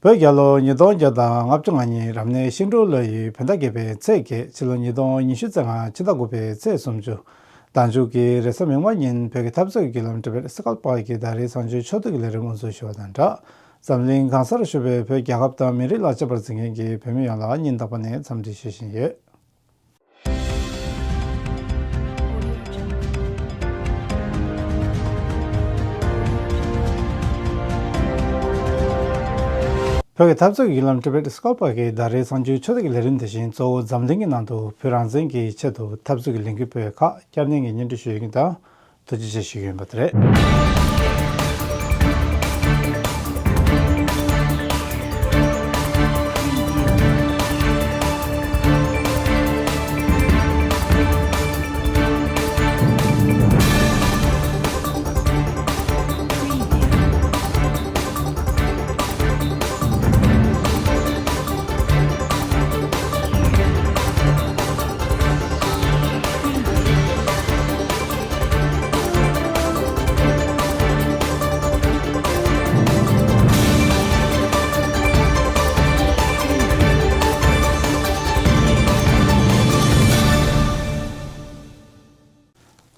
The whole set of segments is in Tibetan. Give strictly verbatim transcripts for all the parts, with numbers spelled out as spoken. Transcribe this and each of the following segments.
བོད་རྒྱལ་ལོ་ཉིས་སྟོང་བརྒྱ་དང་ལྔ་བཅུ་ང་གཉིས་རབ་གནས་ཤིང་འབྲུག་ལོ་ཡི་བོད་ཟླ་བརྒྱད་པའི་ཚེས་བརྒྱད། ཕྱི་ལོ་ཉིས་སྟོང་ཉི་ཤུ་རྩ་ལྔ་ཕྱི་ཟླ་དགུ་པའི་ཚེས་སུམ་ཅུ། ཟླ་མཇུག་གི་རེས་གཟའ་མིག་དམར་ཉིན་བོད་ཀྱི་འཐབ་རྩོད་ཀྱི་བརྒྱུད་ལམ་སྤྲད་པའི་སྐལ་པ་གི་ཟླ་རེའི་གསར་འགྱུར་ཕྱོགས་བསྡུས་ཀྱི་ལས་རིམ་དབུ་འཛུགས་ཞུ་བ་དང་སྦྲགས། འཛམ་གླིང་གང་སར་བཞུགས་པའི་བོད་རྒྱལ་ཁབ་དང་མི་རིགས་ལ་ཆེད་པར་འཛིན་མཁན་གྱི་བོད་མི་ཡོངས་ལ་ཉིན་རྟག་པ་ནས་འཚམས་འདྲི་ཞུ་བཞིན་ཡོད། བོད་ཀྱི་འཐབ་རྩོད་ཀྱི་བརྒྱུད་ལམ་སྤྲད་པའི་སྐལ་པ་གི་ཟླ་རེའི་གསར་འགྱུར་ཕྱོགས་བསྡུས་ཀྱི་ལས་རིམ་དེ་བཞིན་གཙོ་བོ་འཛམ་གླིང་གི་ནང་དུ་བོད་རང་བཙན་གྱི་ཆེད་དུ་འཐབ་རྩོད་ཀྱི་ལས་འགུལ་སྤེལ་བའི་ཁག་བསྐྱར་ནན་གྱིས་སྙན་སྒྲོན་ཞུ་ཡོད་མཁན་དང་། ཐུགས་རྗེ་ཆེ་ཞུ་རྒྱུ་ཡིན་པ་དེ་རེད།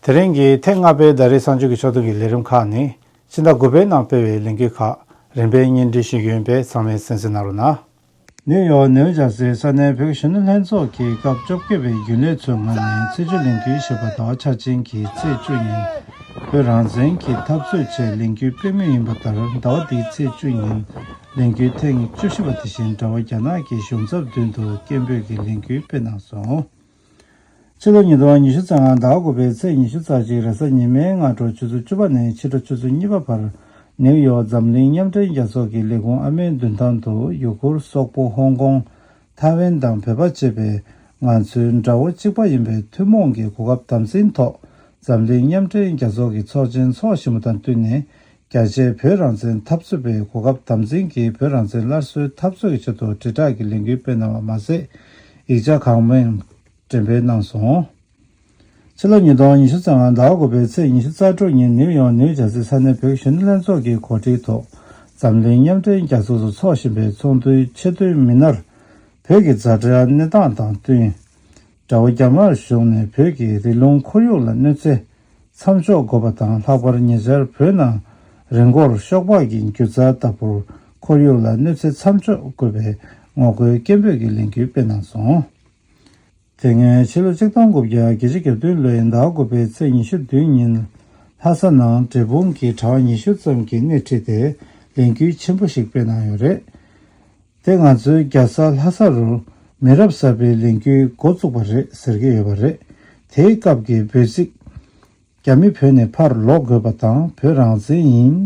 དེ་རིང་གི་ཐེངས་ལྔ་པའི་ཟླ་རེའི་གསར་འགྱུར་གྱི་ཕྱོགས་བསྡུས་ཀྱི་ལས་རིམ་ཁག་ནི། ཕྱི་ཟླ་དགུ་པའི་ནང་སྤེལ་བའི་ལས་འགུལ་ཁག་རིམ་པས་སྙན་སྒྲོན་ཞུ་རྒྱུ་ཡིན་པས་ཚང་མས་གསན་གཟིགས་གནང་རོགས་གནང་། ནིའུ་ཡོག་ནིའུ་ཇར་སིའི་ས་གནས་བོད་གཞོན་ནུ་ལྷན་ཚོགས་ཀྱིས་སྐབས་བཅོ་བརྒྱད་པའི་རྒྱུན་ལས་ཚོའི་ངོས་ནས་ཚེས་བཅུ་ལས་འགུལ་ཞེས་པ་ཟླ་བ་འཆར་ཅན་གྱི་ཚེས་བཅུ་ཉིན་བོད་རང་བཙན་གྱི་འཐབ་རྩོད་ཆེད་ལས་འགུལ་སྤེལ་མུས་ཡིན་པ་ལྟར། ཟླ་བ་འདིའི་ཚེས་བཅུ་ཉིན་ལས་འགུལ་ཐེངས་བཅུ་བཞི་པ་དེ་བཞིན་དགྲ་བོ་རྒྱ་ནག་གི་གཞུང་ཚབ་མདུན་དུ་སྐད་འབོད་ཀྱི་ལས་འགུལ་སྤེལ་གནང་སོང་། ཕྱི་ལོ་ཉིས་སྟོང་ཉི་ཤུ་རྩ་ལྔ་ཟླ་དགུ་པའི་ཚེས་ཉི་ཤུ་རྩ་གཅིག་རེས་གཟའ་ཉི་མའི་སྔ་དྲོ་ཆུ་ཚོད་བཅུ་པ་ནས་ཕྱི་དྲོ་ཆུ་ཚོད་གཉིས་པ་བར། ནིའུ་ཡོག་འཛམ་གླིང་མཉམ་འབྲེལ་རྒྱལ་ཚོགས་ཀྱི་ལས་ཁུངས་ཨ་མའི་མདུན་ཐང་དུ་ཡུ་གུར། སོག་པོ། ཧོང་ཀོང་། ཐའེ་ཝན་དང་བོད་པ་བཅས་པའི་ང་ཚོའི་དགྲ་བོ་གཅིག་པ་ཡིན་པའི་ཐུན་མོང་གི་གོ་སྐབས་དམ་འཛིན་ཐོག་འཛམ་གླིང་མཉམ་འབྲེལ་རྒྱལ་ཚོགས་ཀྱི་ཚོགས་ཆེན་འཚོགས་བཞིན་པ་དང་བསྟུན་ནས། རྒྱ་ཆེའི་བོད་རང་བཙན་འཐབ་རྩོད་པའི་གོ་སྐབས་དམ་འཛིན་གྱིས་བོད་རང་བཙན་སླར་གསོའི་འཐབ་རྩོད་ཀྱི་ཆེད་དུ་དྲིལ་བསྒྲགས་ཀྱི་ལས་འགུལ་སྤེལ་གནང་བ་མ་ཟད། ཡིག་ཆ་གང་མང་འགྲེམས་སྤེལ་གནང་སོང་། ཕྱི་ལོ་ཉིས་སྟོང་ཉི་ཤུ་རྩ་ལྔ་ཟླ་བ་དགུ་པའི་ཚེས་ཉི་ཤུ་རྩ་དྲུག་ཉིན་ནིའུ་ཡོག་ནིའུ་ཇར་སི་ས་གནས་བོད་གཞོན་ནུ་ལྷན་ཚོགས་ཀྱི་གོ་སྒྲིག་ཐོག་འཛམ་གླིང་མཉམ་འབྲེལ་རྒྱལ་ཚོགས་སུ་འཚོགས་བཞིན་པའི་ཚོགས་འདུའི་ཆེས་མཐོའི་མི་སྣར། བོད་ཀྱི་ཛ་དྲག་གནས་སྟངས་དང་བསྟུན། དགྲ་བོ་རྒྱ་དམར་གཞུང་ནས་བོད་ཀྱི་རི་ལུང་ཁོར་ཡུག་ལ་གནོད་འཚེ་མཚམས་འཇོག་དགོས་པ་དང་། ལྷག་པར་ཉེ་ཆར་བོད་ནང་རི་མགོར་ཤོག་སྦག་གི་རྒྱུ་རྩ་ལྟ་བུར་ཁོར་ཡུག་ལ་གནོད་འཚེ་མཚམས་འཇོག་དགོས་པའི་ངོ་རྒོལ་སྐད་འབོད་ཀྱི་ལས་འགུལ་སྤེལ་གནང་སོང་། དེ་སྔོན་ཕྱི་ལོ་ཆིག་སྟོང་དགུ་བརྒྱ་བརྒྱད་ཅུ་གྱ་བདུན་ལོའི་ཟླ་དགུ་པའི་ཚེས་ཉི་ཤུ་བདུན་ཉིན་ལྷ་ས་ནང་འབྲས་སྤུངས་ཀྱི་གྲྭ་པ་ཉི་ཤུ་ཙམ་གྱིས་སྣེ་ཁྲིད་དེ་ལས་འགུལ་ཆེན་པོ་ཞིག་སྤེལ་གནང་ཡོད་རེད། དེ་ང་ཚོའི་རྒྱལ་ས་ལྷ་ས་རུ་མི་རབས་གསར་པའི་ལས་འགུལ་འགོ་བཙུགས་པ་རེད་ཟེར་གྱི་ཡོད་པ་རེད། དེའི་སྐབས་ཀྱི་འབོད་ཚིག་རྒྱ་མི་བོད་ནས་ཕར་ལོག་དགོས་པ་དང་བོད་རང་བཙན་ཡིན།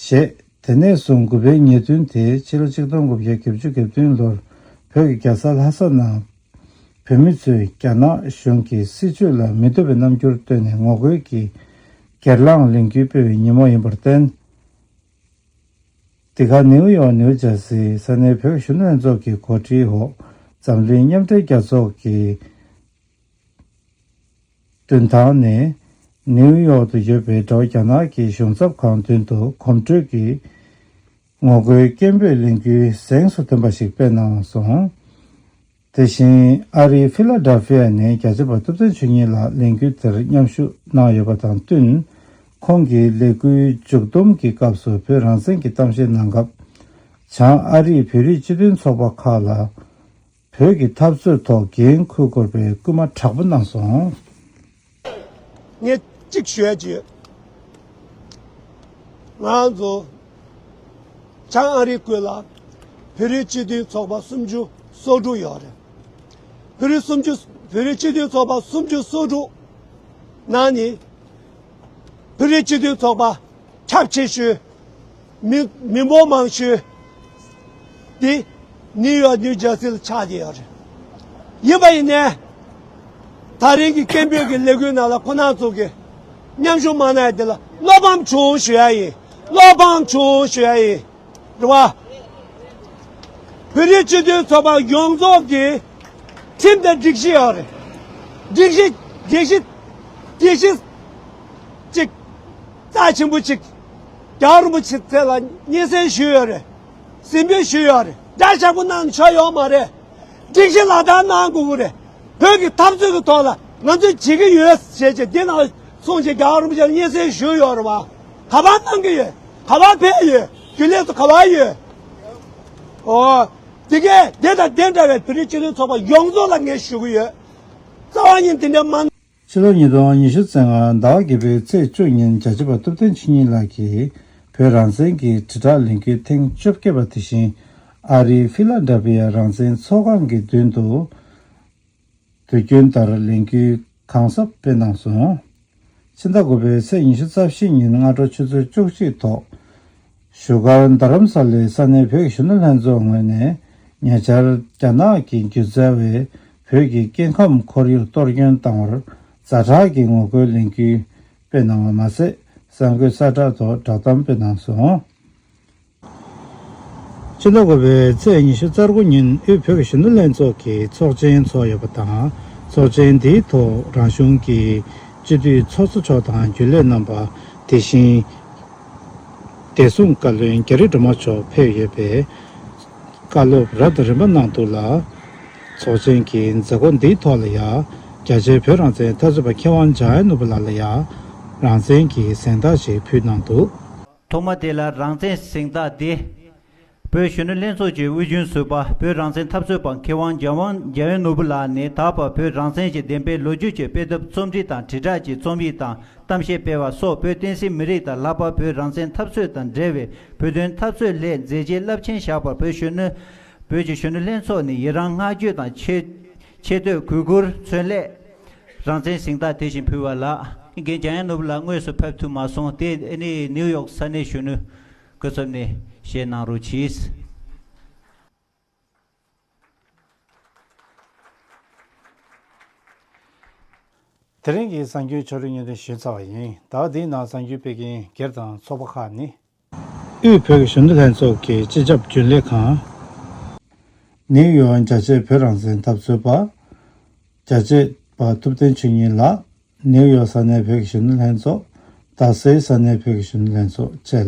ཞེས། དེ་ནས་བཟུང་དགུ་པའི་ཉེས་དོན་དེ་ཕྱི་ལོ་ཆིག་སྟོང་དགུ་བརྒྱ་བརྒྱད་ཅུ་གྱ་བདུན་ལོར་བོད་ཀྱི་རྒྱལ་ས་ལྷ་ས་ནང་བོད་མི་ཚོས་རྒྱ་ནག་གཞུང་གི་སྲིད་བྱུས་ལ་མི་འདོད་པའི་རྣམ་འགྱུར་བཏོན་ནས་ངོ་རྒོལ་གྱི་སྒེར་ལངས་ལས་འགུལ་སྤེལ་བའི་ཉིན་མོ་ཡིན་པར་བརྟེན། འདི་ག་ནིའུ་ཡོག་ནིའུ་ཇར་སིའི་ས་གནས་བོད་གཞོན་ནུ་ལྷན་ཚོགས་ཀྱི་གོ་སྒྲིག་འོག་འཛམ་གླིང་མཉམ་འབྲེལ་རྒྱལ་ཚོགས་ཀྱི་མདུན་ཐང་ནས་ནིའུ་ཡོག་ཏུ་ཡོད་པའི་དགྲ་བོ་རྒྱ་ནག་གི་གཞུང་ཚབ་ཁང་མདུན་དུ་གོམ་བགྲོད་ཀྱི་ངོ་རྒོལ་སྐད་འབོད་ལས་འགུལ་གཟེངས་སུ་ཐོན་པ་ཞིག་སྤེལ་གནང་སོང་། དེ་བཞིན་ཨ་རིའི་ཕི་ལ་ཌེལ་ཕི་ཡ་ནས་རྒྱལ་གཅེས་པ་ཐུབ་བསྟན་ཆོས་ཉིད་ལགས་ལས་འགུལ་དེར་མཉམ་ཞུགས་གནང་ཡོད་པ་དང་བསྟུན། ཁོང་གིས་ལས་འགུལ་མཇུག་བསྡོམས་ཀྱི་སྐབས་སུ་བོད་རང་བཙན་གྱི་གཏམ་བཤད་གནང་སྐབས། བྱང་ཨ་རིས་བོད་རིགས་སྤྱི་མཐུན་ཚོགས་པ་ཁག་ལ་བོད་ཀྱི་འཐབ་རྩོད་ཐོག་འགན་འཁུར་དགོས་པའི་སྐུལ་མ་དྲག་པོ་གནང་སོང་། ངས་གཅིག་ཞུ་ཡ་ཅིག་ཡོད། ང་ཚོ་བྱང་ཨ་རི་ཁུལ་ལ་བོད་རིགས་སྤྱི་མཐུན་ཚོགས་པ་སུམ་ཅུ་སོ་དྲུག་ཡོད་རེད། བོད་རིགས་སུམ་ཅུ། བོད་རིགས་སྤྱི་མཐུན་ཚོགས་པ་སུམ་ཅུ་སོ་དྲུག་ནང་ནས་བོད་རིགས་སྤྱི་མཐུན་ཚོགས་པ་ཁྱབ་ཆེ་ཤོས། མི་མི་འབོར་མང་ཤོས་དེ་ནིའུ་ཡོག་ནིའུ་ཇར་སི་ལ་ཆགས་བསྡད་ཡོད་རེད། ཡིན་པ་ཡིན་ནའི་ད་རིང་གི་སྐད་འབོད་ཀྱི་ལས་འགུལ་ནང་ལ་ཁོང་རྣམ་ཚོ་གིས་མཉམ་ཞུགས་མ་གནང་ཡ་དེ་ལ་བློ་ཕམ་བྱུང་ཞུ་ཡ་ཡིན། བློ་ཕམ་བྱུང་ཞུ་ཡ་ཡིན། རེད་བ། བོད་རིགས་སྤྱི་མཐུན་ཚོགས་པ་ཡོངས་རྫོགས་ཀྱི་ཁྲིམས་དང་སྒྲིག་གཞི་ཡོད་རེད། སྒྲིག་གཞི་སྒྲིག་གཞི་སྒྲིག་གཞི་གཅིག་རྩ་ཆེན་པོ་གཅིག་རྒྱལ་བ་རིན་པོ་ཆེ་མཚན་ལ་སྙན་སེང་ཞུས་ཡོད་རེད། སེམས་པའི་ཞུས་ཡོད་རེད། དགྲ་ཞག་པོ་གནང་ཆོག་ཡོད་མ་རེད། སྒྲིག་གཞི་ལག་བསྟར་གནང་དགོས་ཀྱི་རེད། བོད་ཀྱི་འཐབ་རྩོད་ཀྱི་ཐོག་ལ་ང་ཚོས་བྱེད་ཀྱི་ཡོད་ཞེས་བྱས་འདི་ནང་སོང་ཅིག་རྒྱལ་བ་རིན་པོ་ཆེ་ལ་སྙན་སེང་ཞུས་ཡོད་རེད་བ། ག་པར་གནང་གི་ཡོད། ག་པར་ཕེབས་ཡོད། རྒྱུན་ལས་ཚོ་ག་པར་ཡོད། ཨོ། དེ་གས་དེ་དང་དེ་འདྲ་བའི་བོད་རིགས་སྤྱི་མཐུན་ཚོགས་པ་ཡོངས་རྫོགས་ལ་ངས་ཞུ་གི་ཡོད། རྩ་བ་ཉིད་དེ་འདྲ་མ། ཕྱི་ལོ་ཉིས་སྟོང་ཉི་ཤུ་རྩ་ལྔ་ཟླ་བ་བརྒྱད་པའི་ཚེས་བཅུ་ཉིན་རྒྱལ་གཅེས་པ་ཐུབ་བསྟན་ཆོས་ཉིད་ལགས་ཀྱིས་བོད་རང་བཙན་གྱི་དྲིལ་བསྒྲགས་ལས་འགུལ་ཐེངས་བཅོ་བརྒྱད་པ་དེ་བཞིན་ཨ་རིའི་ཕི་ལ་ཌེལ་ཕི་ཡ་རང་བཙན་ཚོགས་ཁང་གི་མདུན་དུ་དུས་རྒྱུན་ལྟར་ལས་འགུལ་གང་ཟབ་སྤེལ་གནང་སོང་། ཕྱི་ཟླ་དགུ་པའི་ཚེས་ཉི་ཤུ་རྩ་བཞི་ཉིན་སྔ་དྲོ་ཆུ་ཚོད་བཅུ་གཅིག་ཐོག་བཞུགས་སྒར་རྡ་རམ་ས་ལའི་ས་གནས་བོད་ཀྱི་གཞོན་ནུ་ལྷན་ཚོགས་ངོས་ནས་ཉེ་ཆར་རྒྱ་ནག་གིས་སྒྱུ་རྩལ་བའི་བོད་ཀྱི་སྐྱེ་ཁམས་ཁོར་ཡུག་གཏོར་སྐྱོན་བཏང་བར་ཛ་དྲག་གི་ངོ་རྒོལ་ལས་འགུལ་སྤེལ་གནང་བ་མ་ཟད། གསར་འགོད་གསལ་བསྒྲགས་ཐོག་བསྒྲགས་གཏམ་སྤེལ་གནང་སོང་། ཕྱི་ཟླ་དགུ་པའི་ཚེས་ཉི་ཤུ་རྩ་དགུ་ཉིན་དབུས་བོད་ཀྱི་གཞོན་ནུ་ལྷན་ཚོགས་ཀྱི་ཚོགས་ཆེན་ཚོགས་ཡོད་པ་དང་། ཚོགས་ཆེན་འདིའི་ཐོག་རང་གཞུང་གི་སྤྱི་འཐུས་ཚོགས་གཙོ་མཆོག་དང་རྒྱུན་ལས་རྣམ་པ། དེ་བཞིན་བདེ་སྲུང་བཀའ་བློན་རྒྱ་རི་སྒྲོལ་མ་མཆོག་ཕེབས་ཡོད་པས། བཀའ་སློབ་རབ་དང་རིམ་པ་གནང་འདུག་ལ། ཚོགས་ཆེན་གྱི་མཛད་སྒོ་འདིའི་ཐོག་ལ་ཡང་རྒྱ་ཆེའི་བོད་རང་བཙན་འཐབ་རྩོད་པ་མཁས་དབང་འཇམ་དབྱངས་ནོར་བུ་ལགས་ལ་ཡང་རང་བཙན་གྱི་གཟེངས་རྟགས་ཤིག་ཕུལ་གནང་འདུག། ཐོག་མ་དེ་ལ་རང་བཙན་གཟེངས་རྟགས་འདི་བོད་གཞོན་ནུ་ལྷན་ཚོགས་ཀྱི་དབུས་རྒྱུན་ཟུར་པ་བོད་རང་བཙན་འཐབ་རྩོད་པ་མཁས་དབང་འཇམ་དབྱངས་འཇམ་དབྱངས་ནོར་བུ་ལགས་ནས་ད་བར་བོད་རང་བཙན་གྱི་བདེན་པའི་ལོ་རྒྱུས་ཀྱི་དཔེ་དེབ་རྩོམ་སྒྲིག་དང་དྲིལ་བསྒྲགས་ཀྱི་རྩོམ་ཡིག་དང་གཏམ་བཤད་སྤེལ་བ་སོགས་བོད་བསྟན་སྲིད་མི་རིགས་དང་ལྷག་པར་བོད་རང་བཙན་འཐབ་རྩོད་དང་འབྲེལ་བའི་བོད་དོན་འཐབ་རྩོད་སླད་མཛད་རྗེས་རླབས་ཆེན་བཞག་པར་བོད་གཞོན་ནུ། བོད་ཀྱི་གཞོན་ནུ་ལྷན་ཚོགས་ནས་ཡི་རང་བསྔགས་བརྗོད་དང་ཆེ་ཆེ་བསྟོད་གུས་བཀུར་མཚོན་སླད་རང་བཙན་གཟེངས་རྟགས་དེ་བཞིན་ཕུལ་བ་ལགས། རྒན་འཇམ་དབྱངས་ནོར་བུ་ལགས་དངོས་སུ་ཕེབས་ཐུབ་མ་སོང་། དེ་ནི་ནིའུ་ཡོག་ས་གནས་གཞོན་ནུ་སྐུ་ཚབ་ནས་བཞེས་གནང་རོགས་གྱིས། དེ་རིང་གི་གསར་འགྱུར་ཕྱོགས་སྒྲིག་སྙན་སྒྲོན་ཞུས་ཚར་བ་ཡིན། ཟླ་བ་འདིའི་ནང་གསར་འགྱུར་སྤེལ་མཁན་སྒེར་དང་ཚོགས་པ་ཁག་ནི། དབུས་བོད་ཀྱི་གཞོན་ནུ་ལྷན་ཚོགས་ཀྱི་སྤྱི་ཁྱབ་རྒྱུན་ལས་ཁང་། ནིའུ་ཡོག་རྒྱ་ཆེའི་བོད་རང་བཙན་འཐབ་རྩོད་པ། རྒྱ་གཅེས་པ་ཐུབ་བསྟན་ཆོས་ཉིད་ལགས། ནིའུ་ཡོག་ས་གནས་བོད་ཀྱི་གཞོན་ནུ་ལྷན་ཚོགས། རྡ་སའི་ས་གནས་བོད་ཀྱི་གཞོན་ནུ་ལྷན་ཚོགས་བཅས་ལ།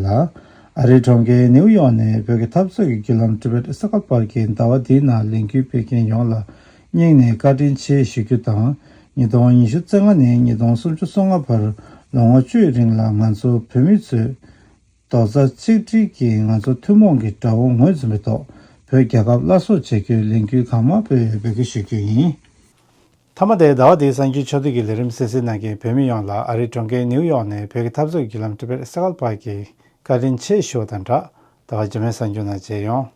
ཨ་རིའི་གྲོང་ཁྱེར་ནིའུ་ཡོག་ནས་བོད་ཀྱི་འཐབ་རྩོད་ཀྱི་བརྒྱུད་ལམ་Tibet Circle Park གི་ཟླ་བ་འདིའི་ནང་ལས་འགུལ་སྤེལ་མཁན་ཡོངས་ལ་སྙིང་ནས་བཀའ་དྲིན་ཆེ་ཞུ་རྒྱུ་དང་། ཉིས་སྟོང་ཉི་ཤུ་རྩ་ལྔ་ནས་ཉིས་སྟོང་སུམ་ཅུ་སོ་ལྔ་བར་ལོ་ངོ་བཅུའི་རིང་ལ་ང་ཚོ་བོད་མི་ཚོས་རྡོག་རྩ་གཅིག་སྒྲིལ་གྱིས་ང་ཚོ་ཐུན་མོང་གི་དགྲ་བོ་ངོས་འཛིན་པའི་ཐོག་བོད་རྒྱལ་ཁབ་སླར་གསོ་བྱེད་རྒྱུའི་ལས་འགུལ་གང་མང་སྤེལ་ཡོད་པའི་སྐུ་ཞུ་རྒྱུ་ཡིན། མཐའ་མ་དེ་ཟླ་བ་འདིའི་གསར་འགྱུར་ཕྱོགས་བསྡུས་ཀྱི་ལས་རིམ་གསན་གཟིགས་གནང་མཁན་བོད་མི་ཡོངས་ལ་ཨ་རིའི་གྲོང་ཁྱེར་ནིའུ་ཡོག་ནས་བོད་ཀྱི་འཐབ་རྩོད་ཀྱི་བརྒྱུད་ལམ་Tibet Circle Park གི་བཀའ་དྲིན་ཆེ་ཞུ་བ་དང་སྦྲགས། ཟླ་བ་རྗེས་མའི་གསར་འགྱུར་ནང་མཇལ་ཡོང་།